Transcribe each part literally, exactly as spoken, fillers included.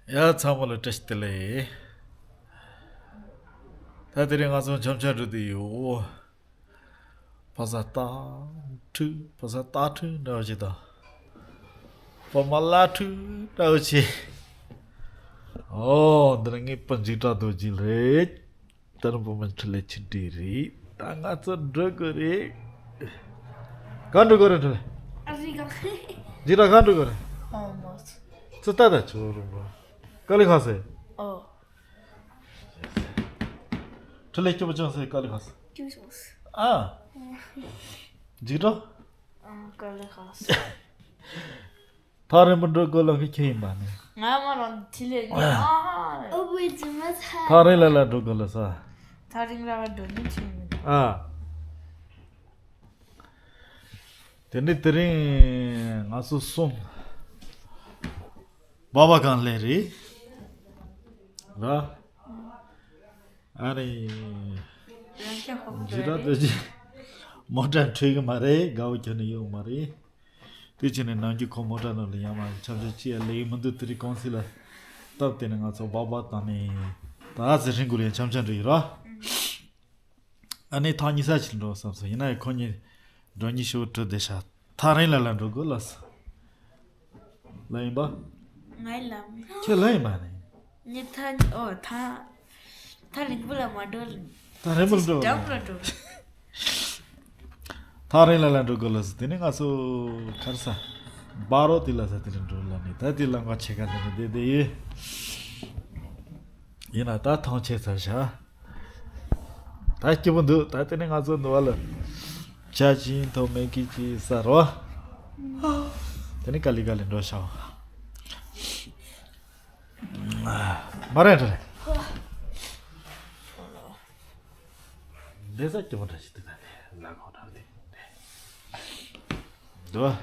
ཡ་ཚང་མ་ལ་བཀྲ་ཤིས་བདེ་ལེགས། ད་དེ་རིང་ང་ཚོ་འཆམ་འཆམ་འགྲོ་དུས་ཡོད། ཕ་ས་སྟག་ཕྲུག་ཕ་ས་སྟག་ཕྲུག་འདྲ་བོ་ཅིག་དང་། ཕ་མ་བླ་ཕྲུག་འདྲ་བོ་ཅིག། ཨོ་འདི་ནི་ངའི་སྤུན་འཇིགས་སྐྲག་རྡོ་རྗེ་རེད། ད་རུང་བུ་མོ་འཕྲིན་ལས་ཆེ་འདྲིས་རེད། ད་ང་ཚོ་འགྲོ་དགོས་རེད། གང་འགྲོ་དགོས་རེད་འཕྲིན་ལས། ཨ་རི་ག་འཇིགས་སྐྲག་གང་འགྲོ་དགོས་རེད། ཨོ་མོ། ཙི་ཏ་ད་ཆུ་རུང་བ། ཀ་ལི་ཁ་སེ། ཨོ། འཕྲིན་ལས་སྐྱིད་པོ་ཅང་སེ་ཀ་ལི་ཁ་སེ། ཅུ་སོ་སི། ཨ། འཇིགས་སྐྲག་ཨ་ཀ་ལི་ཁ་སེ། ཐག་རིང་པོ་འགྲོ་དགོས་ལ་ཁི་ཁྱེད་ཡིན་པ་ནི། ང་མ་རང་ཐི་ལེ་ནི་ཨ། ཨོ་བོད་ཇི་མ་ཚ། ཐག་རིང་ལ་ལ་འགྲོ་དགོས་ལ་ས། ཐག་རིང་ལ་ལ་འགྲོ་ནི་ཆི་མི་འདུག་ཨ། དེ་ནི་དེ་རིང་ང་ཚོ་གསུམ། སྦག་སྦག་གང་སླེབས་རེད། ར། ཨ་རེ། རང་ཤ་ཧོབ་འཇིགས་སྐྲག་རེད། ཏུ་ཅི། མོ་ཊ་འཁྲུག་གི་མ་རེད། དགའ་བོ་ཁྱོད་ནི་ཡོད་མ་རེད། དེ་ཕྱིན་ནས་ནམ་རྒྱུན་ཁོ་མོ་ཊ་ནང་ལ་ཡང་མ་འཆམ་འཆམ་ཅི་ཡ་ལེགས་མི་འདུག་དེ་རིང་གུང་སེང་ལ་སྟབས་བདེ་ནས་ང་ཚོ་སྦག་སྦག་བཏང་ནས་ད་ཟེར་ཧྲིན་གུ་ལ་ཡང་འཆམ་འཆམ་འགྲོ་ཡི་ར། ཨ་ནི་ཐག་ཉེ་ས་ཅིག་འགྲོ་བསམ་སོང་། ཡིན་ན་ཡང་ཁོ་གཉིས་འགྲོ་ཉེ་ཤོས་གྲོལ་བསྡད་ཤག་ཐག་རིང་ལ་ལ་འགྲོ་དགོས་ལ་ས། ལ་ཡིན་པ། ང་ཡི་ལ་མི། ཁྱེད་ལ་ཡིན་པ་ནི། ངས་ཐག་ཨོ་ཐག་ཐག་རིང་པོ་ལ་མ་འགྲོ་ལ། ཐག་རིང་པོ་ལ་འགྲོ། འགྲམ་ལ་འགྲོ། ཐག་རིང་ལ་ལ་འགྲོ་དགོས་ལ་ཟེར། དེ་ནས་ང་ཚོ་ཁར་ས་སྦག་རོགས་དེ་ལ་ས་དེ་ནས་འགྲོ་ལ་ནི་ད་དེ་ལ་ང་ཆེ་ཁ་དེ་ནས་བསྡད་བསྡད་ཡོད། ཡིན་ན་ད་ཐང་ཆད་ཚར་ཤག་ད་སྐྱིད་པོ་འདུག་ད་དེ་ནས་ང་ཚོ་འདུག་བ་ལ་ཇ་ཅིག་ཐོག་མེ་ཁི་ཅིག་ཟ་རོ། དེ་ནས་ག་ལེ་ག་ལེ་འགྲོ་ཤག་མ་རེད་རེད། འདི་ས་སྐྱིད་པོ་འདྲ་ཞིག་འདུག་ད་དེ་ལ་ཁོ་འདྲ་དེ་འདུག་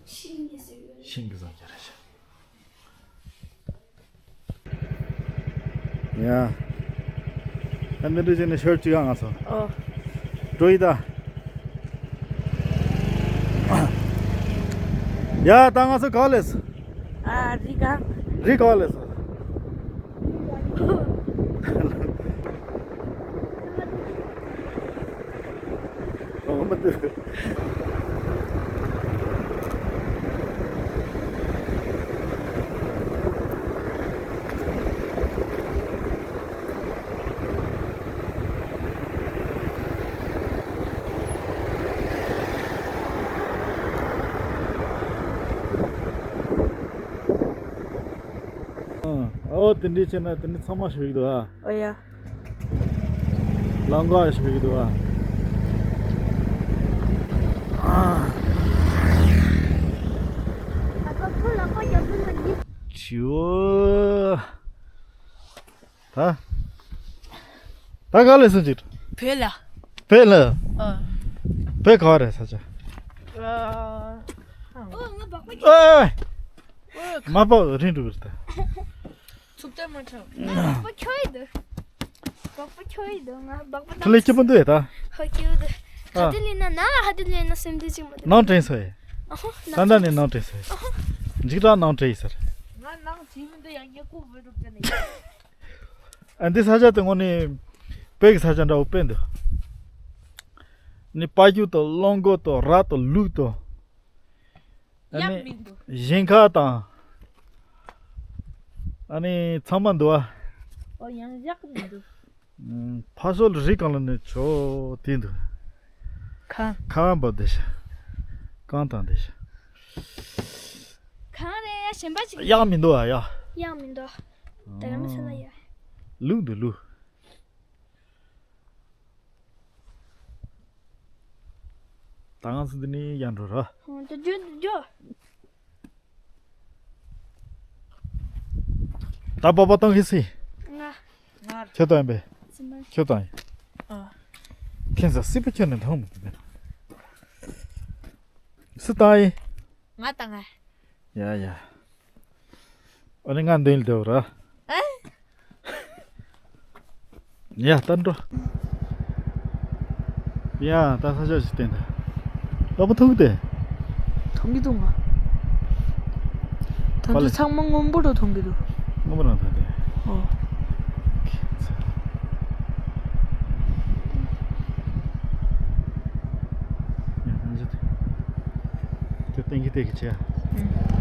ཤིང་གི་བཟང་རྒྱ་རེད་ཤག་ཡ། ཨ་འདི་འདྲ་བྱས་ནས་ཤོར་བཅུག་ཨ་ང་ཚོ། ཨོ། འགྲོ་ཡི་ད། ཡ་ད་ང་ཚོ་ག་ལས། ཨ་རི་ག་རི་ག་ལས། ཨོ་མ་དུ། ཨོ་དེ་འདྲའི་བྱས་ན་དེ་འདྲའི་ཚང་མ་ཞིག་འདུག་ཨ། ཨོ་ཡ། ལམ་ཁ་ཞིག་འདུག་ཨ། ཆིའོ། ད། ད་ག་ལས་སོང་ཅིག་བོད་ལ། བོད་ལ། ཨ། བོད་ག་བ་རེད་ས་ཆ། ཨ། ཨོ་ང་སྦག་སྦག་ཨེ། མ་པ་རིང་འགྲོ་གི་རེད་ད། ཚུགས་ཏེ་མ་ཁྲོ། ང་སྦག་སྦག་ཁྱོད་ཡི་འདུག་སྦག་སྦག་ཁྱོད་ཡི་འདུག་ང་སྦག་སྦག་ཐུ་ལེ་སྐྱིད་པོ་འདུག་ད། ཧ་སྐྱིད་འདུག་ཨ། ཧ་དི་ལི་ན་ན་ཧ་དི་ལི་ན་སེམས་འདི་ཅིག་མ་འདུག་ནང་དྲན་སོ་ཡི། ཨ་ཧོ། ད་ད་ནི་ནང་དྲན་སོ་ཡི། ཨ་ཧོ། འཇིགས་སྐྲག་ནང་དྲན་ཡི་ཟེར། ང་ནང་དྲན་མི་འདུག་ཡང་ཉེ་ཁུག་བོད་རུབ་ཅན་ནི། ཨ་འདི་ས་ཆ་དེ་དངོས་གནས་བོད་ཀྱི་ས་ཆ་འདྲ་བོ་དཔེ་འདུག་ནི་པ་ཀྱུ་དང་གླང་མགོ་དང་ར་དང་ལུག་དང་། ཨ་ནི་ཡག་མི་འདུག་ཞིང་ཁ་དང་། ཨ་ནི་ཚང་མ་འདུག་ཨ། ཨོ་ཡང་ཡག་མི་འདུག་ཕ་སོལ་རི་གང་ལ་ནི་ཆོ་དེ་འདུག་ཁ། ཁ་བ་འབབ་བསྡད་ཤག་གང་དང་བསྡད་ཤག་གང་རེད་ཡ་གཞན་པ་ཅིག་ཡག་མི་འདུག་ཨ་ཡ། ཡག་མི་འདུག་དེ་རིང་ཚེ་ལ་ཡ། ལུག་འདུག་ལུག་ད་ང་ཚོ་འདི་ནས་ཡར་འགྲོ་ར། ཧོ་འདི་རྒྱུ་འདི་རྒྱུ། ད་པ་པ་བཏང་གི་སི། ང་། ང་། ཁྱོད་བཏང་ཡིན་པས། སི་མ། ཁྱོད་བཏང་ཡིན། ཨ། ཁྱེད་ཚ་སི་པ་ཁྱོད་ནས་འཐུང་མི་ཐུབ་པས། སི་བཏང་ཡིན། ང་བཏང་ང་། ཡ་ཡ། ཨ་ནི་ང་འདི་ལ་སྡོད་ར། ཨ། ཡ་ད་འགྲོ། ཡ་ད་ས་ཆ་ཞིག་བསྟན་ད། ལོག་པ་ཐུག་སྟེ། མཐོང་གི་འདུག་ང་། ད་པ་ལེ། འདི་ཚང་མ་སྔོན་པོ་རུ་མཐོང་གི་འདུག་སྔོན་མ་རང་ཐང་དེ། ཨོ། ཁྱེད་ཚ། ཡང་ཡང་ཅི་དེ། དེ་ཏན་གྱི་ཏན་གྱི་བྱས། ཨུ།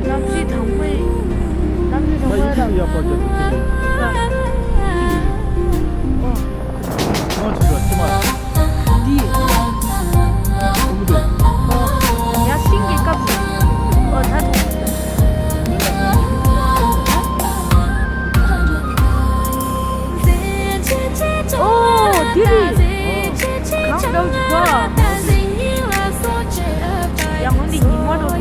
གནམ་གཤིས་དྭངས་པོ་ཡིན། གནམ་གཤིས་དྭངས་པོ་ཡིན་ལ། ཡག་པོ་བྱས་འདུག་འདི། ཡ་ཤིང་གི་སྐབས། ཨོ་ད། ཨོ་འདི་རེད། གང་འདྲ་བོ་འདུག་ག་ཡང་འོན་ཏེ་ཉི་མ་འགྲོ།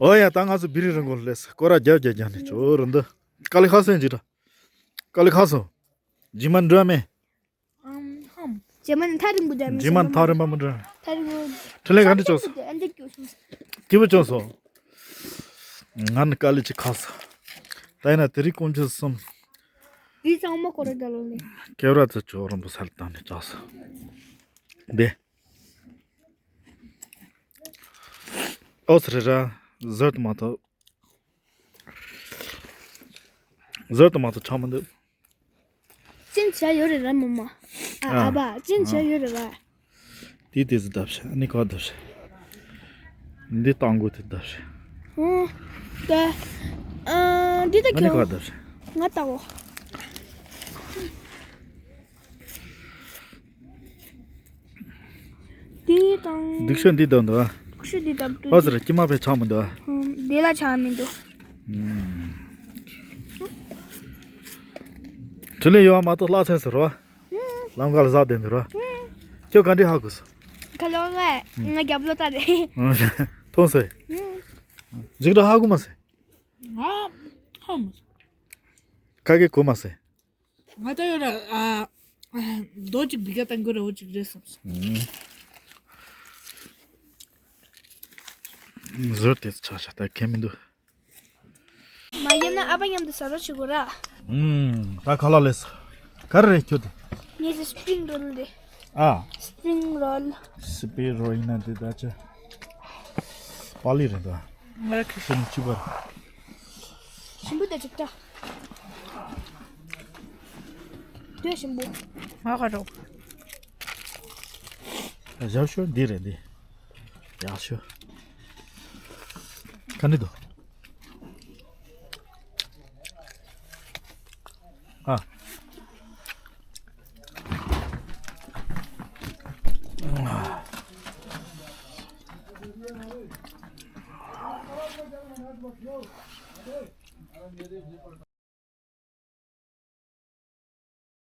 ཨོ་ཡ། ད་ང་ཚོ་བི་རི་རི་མགོ་ལས་སྐོར་ར་རྒྱབ་རྒྱབ་རྒྱབ་ནས་ཅོ་རུ་འདི། དཀའ་ལས་ཁག་སོང་ཇི་ར། དཀའ་ལས་ཁག་སོང་། ཇི་མ་འགྲོ་མེད། ཨམ་ཧམ། ཇི་མ་ནི་ཐག་རིང་པོ་འགྲོ་མི་ཇི་མ་ནི་ཐག་རིང་པོ་མི་འགྲོ། ཐག་རིང་པོ། ཁྲི་ལས་ག་འདྲ་ཅོ་སོང་། ཨ་འདི་སྐྱོ་སོང་། སྐྱིད་པོ་ཅོ་སོང་། ང་ནི་དཀའ་ལས་ཅིག་ཁག་སོང་། ད་ཡིན་ན་དེ་རིང་དཀོན་མཆོག་གསུམ། དེ་ཚང་མ་ཁོ་ར་ད་ལོ་ལེ། ཀེ་ར་ཚ་ཅོ་རུ་འབུ་སལ་བཏང་ནས་ཅོ་སོང་། འདི། ཨོ་སི་རེ་ར། ཟོར་དུ་མ་ཐོབ། ཟོར་དུ་མ་ཐོབ་ཆགས་མི་འདུག་ཅན་བྱ་ཡོད་རེད་ར་མོ་མ། ཨ། ཨ་ཨ་བ་ཅན་བྱ་ཡོད་རེད་ར། དེ་དེ་ཟི་བརྡབ་ཤ་ཨ་ནི་ཁ་བརྡབ་ཤ། འདི་སྟག་མགོ་དེ་བརྡབ་ཤ། ཨོ། ད། ཨ་འདི་ད་ཨ་ནི་ཁ་ཁྱོད། བརྡབ་ཤ། ང་ལྟ་གོ། དེ་དང་། སྡིག་ཤོས་འདི་བསྡམས་འདུག་ཨ། སྡིག་ཤོས་འདི་བསྡམས་འདུག་ཨ་ཟེར་ཀྱི་མ་པའི་ཆགས་མི་འདུག་ཨ། ཨུམ། དེ་ལ་ཆགས་མི་འདུག་ཨུམ། དྲིན་ལན་ཡོད་མ་གཏོགས་ལྷག་ཚན་ཟེར་རོ། ཨུམ། ལམ་ཁ་ལ་ཟག་བསྡད་འདུག་རོ། ཨུམ། ཁྱོད་ག་འདྲས་ཧ་གོ་སོང་། ཁ་ལོ་ལ་ང་རྒྱབ་ལོ་ལྟ་རེད། མཐོང་སོང་། ཨུམ། འཇིགས་སྐྲག་ཧ་གོ་མ་སོང་། ང་ཧ་མ་སོང་། ཁ་སྐད་གོ་མ་སོང་། ང་ད་ཡོད་ར། ཨ། ཨ། རྡོ་གཅིག་འདི་ག་བཏང་དགོས་ར་འོ་གཅིག་རེད་བསམ་སོང་། ཨུམ། ཟོར་དེ་ཆགས་ཤག་ད་ཁེ་མི་འདུག་མ་ཡིན་ན་ཨ་ཕ་མཉམ་དུ་ཟ་རོགས་བྱེད་དགོས་ར། ཨུམ། ད་ཁ་ལག་ལས། ག་རེ་རེད་ཁྱོད་དེ། ངས་ཟ་སི་པི་རིང་རོལ་རེད། ཨ། སི་པི་རིང་རོལ། སི་པི་རིང་རོལ་ཡིན་ན་དེ་ད་ཆ། པ་ལི་རེད་ད། ང་ར་ཁི་ཤི་ནི་ཅི་བར། ཞིམ་པོ་དང་ཅིག་ཏྲ། དེ་ཞིམ་པོ། ང་ག་རོགས། ཡག་ཤོས་འདི་རེད་འདི། ཡག་ཤོས། ག་འདྲ་འདུག་ཨ།